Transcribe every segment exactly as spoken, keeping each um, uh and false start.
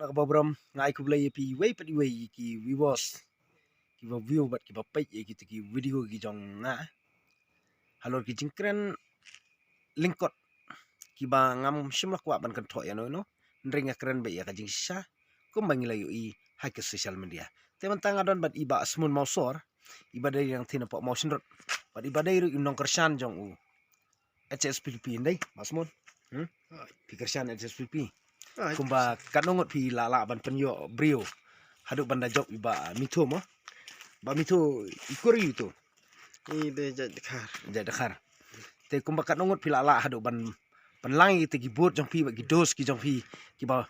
Na kaba brom nga ai khublei ïa phi iwei pat iwei ki viewers, kiba view bad kiba peit ïa kito ki video ki jong nga. Halor ki jingkren lyngkot kiba ngam shym la kwah ban kynthoh ïano ïano, hynrei nga kren beit ïa ka jingshisha kumba ngi la ïohi ha ki social media. Te mynta nga don bad i Bah Smon Mawsor, iba dei nangtei na pok Mawsynrut, bad iba dei ruh i nongkyrshan jong u H S P D P, ym dei, Bah Smon? Hmm? Phi kyrshan H S P D P. Kumba katno ngut phi la lah ban pynïoh briew haduh ban da jop i Bah Mitho mo? Bah Mitho, i kur aïu to? I dei jait Dkhar. Jait Dkhar. Te kumba katno ngut phi la lah haduh ban pynlang ïa kita ki vote jong phi bad ki dose ki jong phi, kiba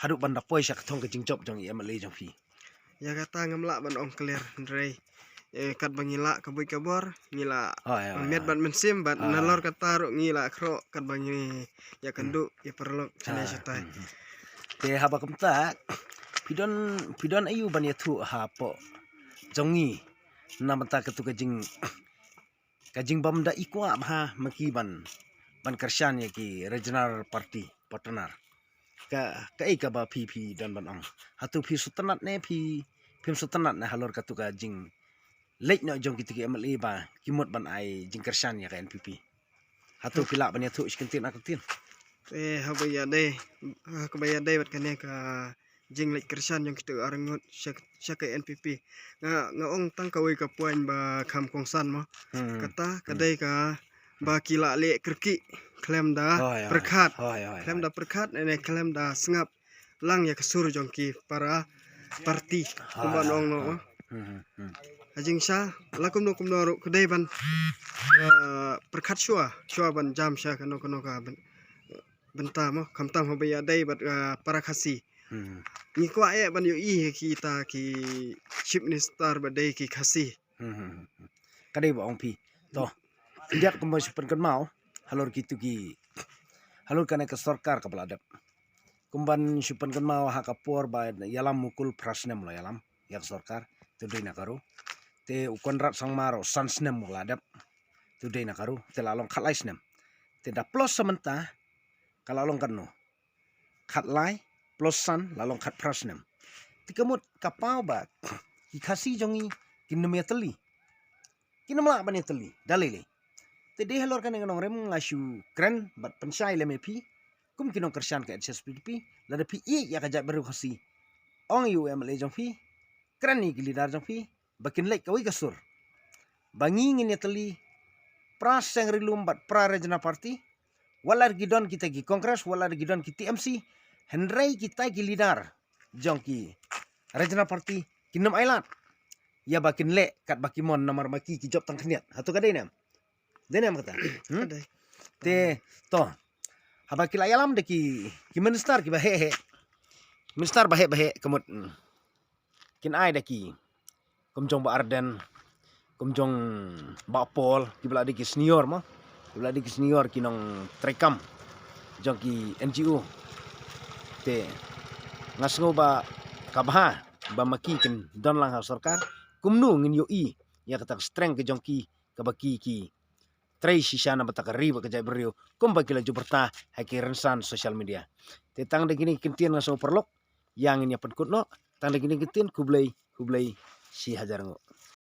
haduh ban da poi sha ka thong ka jingjop jong i M L A jong phi? Ïa kata ngam lah ban ong clear, hynrei, eh, katba ngi lah ka buit ka bor, ngi lah, oh, ïa, ïa, met bad mynsiem bad, ah, nalor kata ruh ngi lah khroh katba ngi ïakynduh ïa paralok shane shatai. Hmm. Te haba kumta, phi don, phi don aïu ban ïathuh hapoh jong ngi na bynta katu ka jing ka jingbym da i kwah bha ma ki ban, ban kyrshan ïa ki regional party partner. Ka, kaei kaba phi, phi don ban ong? Hato phi sngewtynnat ne phi, phim sngewtynnat ne halor katu ka jingleit noh jong kito ki M L A ba ki mut ban ai jingkyrshan ïa ka N P P? Hato phi lah ban ïathuh shi kyntien ar kyntien? Eh, haba ïadei, haba ïadei bad kane ka jingleit kyrshan jong kito ar ngut sha, sha ka N P P. Nga, nga ong tang kawei ka point ba kham kongsan mo. Hmm. Kata ka dei kaba ki la leh kyrkieh khlem da pyrkhat. Khlem da pyrkhat ne khlem da sngap lang ïa ka sur jong ki para party. Kumba nga ong mo. Hmm, hmm, hmm. Ha jingshisha, la kumno kumno ruh ka dei ban, eh, pyrkhat shuwa, shuwa ban jam sha kano kano ka byn-, bynta mo, khamtam haba ïadei bad, eh, para Khasi. Hmm. Ngi kwah eh ban ïohi ïa kita ki Chief Minister ba dei ki Khasi. Hmm, hmm, hmm. Ka dei ba ong phi. To, khyndiat kumba shu pynkynmaw halor kito ki, halor kane ka sorkar kaba la dep. Kumban shu pynkynmaw ha ka por ba ïalam mukul phra snem la ïalam ïa ka sorkar, to dei na ka ru. Te u Conrad Sangma ruh san snem u la dep, to dei na ka ru, te la long khatlai snem. Te da plus sa mynta, ka la long katno? Khatlai plus san la long khatphra snem. Te ka mut ka paw ba ki Khasi jong ngi kin nym ïatylli. Kin nym lah ban ïatylli da lei lei. Te dei halor kane ka nongrim nga shu kren bad pynshai lem ïa phi kum ki nongkyrshan ka H S P D P, lada phi ïeit ïa ka jaitbynriew Khasi, ong ïa u M L A jong phi, kren ïa ki leader jong phi ba kin leit kawei ka sur, ba ngi ngin ïatylli pra seng ri lum bad pra regional party. Wat la ki don kita ki Congress, wat la ki don ki T M C, hynrei kita ki leader jong ki regional party kin nym ailad ïa ba kin leh katba ki mon namar ma ki ki jop tang khyndiat. Hato ka dei ne em? Dei ne em kata? Hmm? Ka dei. Te, to, haba ki la ïalam da ki, ki minister kiba heh heh, minister ba heh ba heh, ka mut, hmm, kin ai da ki kum jong Bah Ardent, kum jong Bah Paul, kiba la dei ki senior mo, kiba la dei ki senior ki nongtreikam jong ki N G O. Te nga sngew ba ka bha ba ma ki kin don lang ha sorkar. Kumno ngin ïohi ïa kata ka strength ka jong ki, kaba ki ki trei shisha na bynta ka ri bad ka jaitbynriew kumba ki la jubor ta ha ki rynsan social media. Te tang da kine ki kyntien nga sngew paralok, ïa ngin ïa pynkut noh. Tang da kine ki kyntien, khublei, khublei shi hajar nguh.